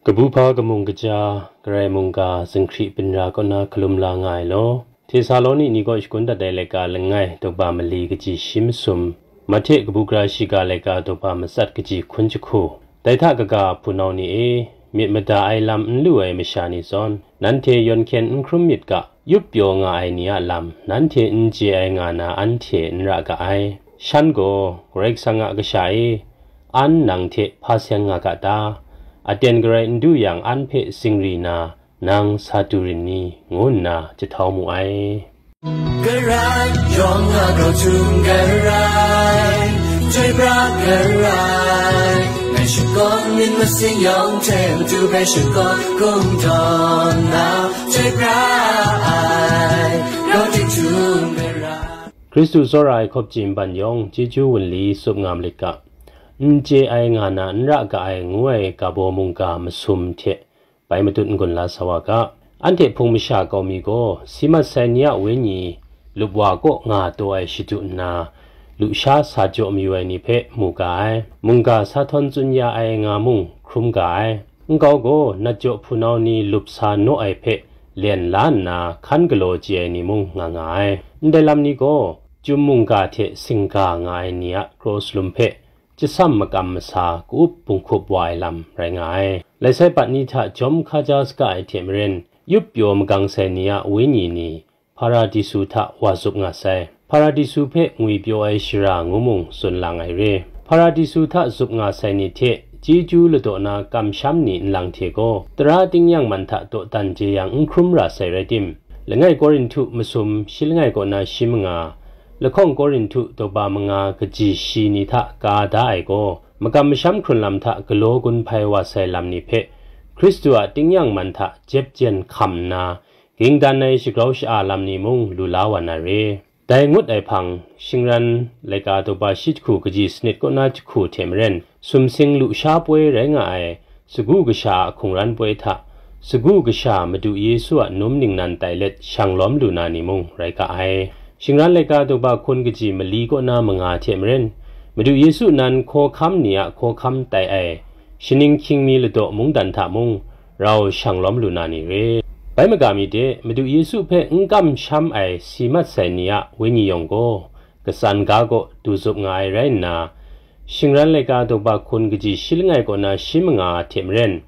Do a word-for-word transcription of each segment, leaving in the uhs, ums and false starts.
Kabu hpa kamung kaja, Karai mungga, zinghkri binra kaw na hkalum la nga ai law, Htesaloni ni kaw shagun dat ai laika langai, daw ba mali kaji shi masum, Mahte kabu gara shiga laika daw ba matsat kaji hkun jahku. Dai hta kaga, hpunau ni e, myit mada ai lam n lu ai masha ni zawn, nanhte yawn hkyen n hkrum myit ga, yup pyaw nga ai ni a lam nanhte n chye ai nga na anhte n ra ga ai. Shan gaw, Karai Kasang a kasha e, an nang hte hpa seng nga ga ta? Aten garai n du yang, an hpe singri na, nang sa du rin ni? Ngu nna jahtau mu ai. Karai yawng a grau htum garai, chyoi pra garai, ngai shakawn myit masin yawng hte matu hpe shakawn kungdawn na, chyoi pra ai, grau htum garai. Hkristu tsawra ai hkawp chye nban yawng chyeju wunli tsup nga malit ga, n chye ai nga na n ra ga ai ngu ai ga baw mungga masum hte bai matut n-gun la sa wa ga. Anhte hpung masha kau mi gaw, si mat sai ni a wenyi lup wa kaw nga taw ai shadu nna, lusha sa jaw mayu ai ni hpe mu ga ai, mungga sa htawn tsun ya ai nga mung hkrum ga ai. Nkau gaw, nat jaw hpunau ni lup sa naw ai hpe len la nna, hkan galaw chye ai ni mung nga nga ai. Ndai lam ni gaw, chyum mungga hte singga nga ai ni a kraw salum hpe, chyasam makam masa ka-up bunghkup wa ai lam rai nga ai. Laisai pat ni hta jawm hkaja saga ai hte maren, yup pyaw magang sai ni a wenyi ni, Hparadisu hta wa zup nga sai. Hparadisu hpe ngwipyaw ai shara ngu mung tsun lang ai re. Hparadisu hta zup nga sai ni hte chyeju ladaw na kamsham ni nlang hte gaw, tara tingnyang man hta dawdan jeyang n hkrum ra sai rai tim, langai Korinhtu masum shi langai kaw na shi manga, lahkawng Korinhtu daw ba manga kaji shi ni hta ka da ai gaw, makam masham hkrun lam hta galaw gun hpai wa sai lam ni hpe, Hkristu a tingnyang man hta jep jen hkam nna, ging dan ai shagrau sha-a lam ni mung lu la wa na re. Dai ngut ai hpang, shingran laika daw ba shi jahku kaji sanit kaw na jahku hte maren, sumsing lusha poi rai nga ai, sagu kasha a hkungran poi hta, sagu kasha Madu Yesu a num ningnan tai let shang lawm lu na ni mung rai ga ai. Shingran laika daw ba hkun kaji mali kaw na manga hte maren, Madu Yesu nan hkawhkam ni a hkawhkam tai ai, shaning hkying mi ladaw mungdan hta mung rau shang lawm lu na ni re. Bai maga mi de, Madu Yesu hpe n kamsham ai si mat sai ni a wenyi yawng gaw, katsan ga gaw du zup nga ai rai nna, shingran laika daw ba hkun kaji shi langai kaw na shi manga hte maren,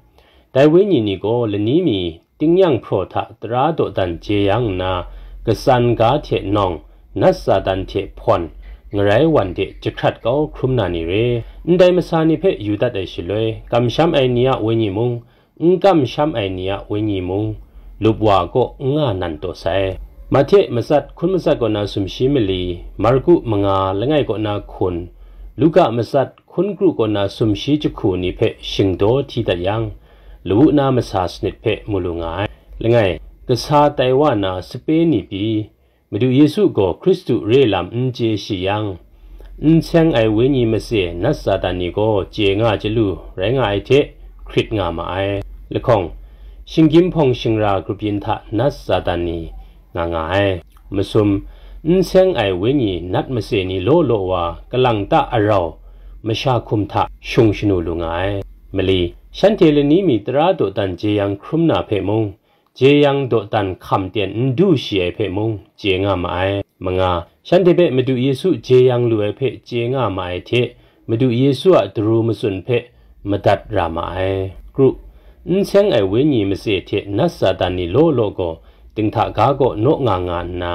dai wenyi ni gaw lani mi tingnyang hpraw hta tara dawdan jeyang nna, katsan ga hte nawng, nat Satan hte hpawn, ngarai wan de jahkrat kau hkrum na ni re. Ndai masa ni hpe yu dat ai shaloi, kamsham ai ni a wenyi mung, n kamsham ai ni a wenyi mung, lup wa kaw n nga nan taw sai. Mahte matsat hkun matsat kaw na sumshi mali, Marku manga langai kaw na hkun, Luka matsat hkun kru kaw na sumshi jahku ni hpe shingdaw hti dat yang, lawu na masa sanit hpe mu lu nga ai. Langai, kasa tai wa na sape ni pyi, Madu Yesu gaw Hkristu re lam n chye shi yang, n seng ai wenyi matse nat Satan ni gaw chye nga chyalu rai nga ai hte hkrit nga ma ai. Lahkawng, shinggyim hpawng shingra grup yin hta nat Satan ni nga nga ai. Masum, n seng ai wenyi nat matse ni law law wa, kalang ta arau, masha hkum hta shung shanu lu nga ai. Mali, shanhte lani mi tara dawdan jeyang hkrum na hpe mung, jeyang dawdan hkam ten n du shi ai hpe mung, chye nga ma ai. Manga, shanhte hpe Madu Yesu jeyang lu ai hpe chye nga ma ai hte, Madu Yesu a daru matsun hpe madat ra ma ai. Kru, n seng ai wenyi matse hte nat Satan ni law law gaw, dinghta ga kaw naw nga nga nna,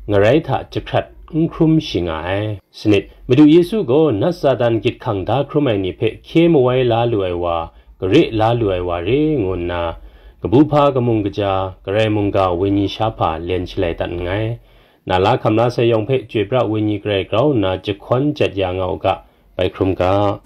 ngarai hta jahkrat n hkrum shi nga ai. Sanit, Madu Yesu gaw nat Satan gyit hkang da hkrum ai ni hpe hkye mawai la lu ai wa, gare la lu ai wa re ngu nna, kabu hpa kamung kaja, Karai mungga wenyi sha hpa len shalai dat nngai. Na la hkam la sai yawng hpe chyoi pra wenyi garai grau nna jahkawn jat ya nga u ga, bai hkrum ga.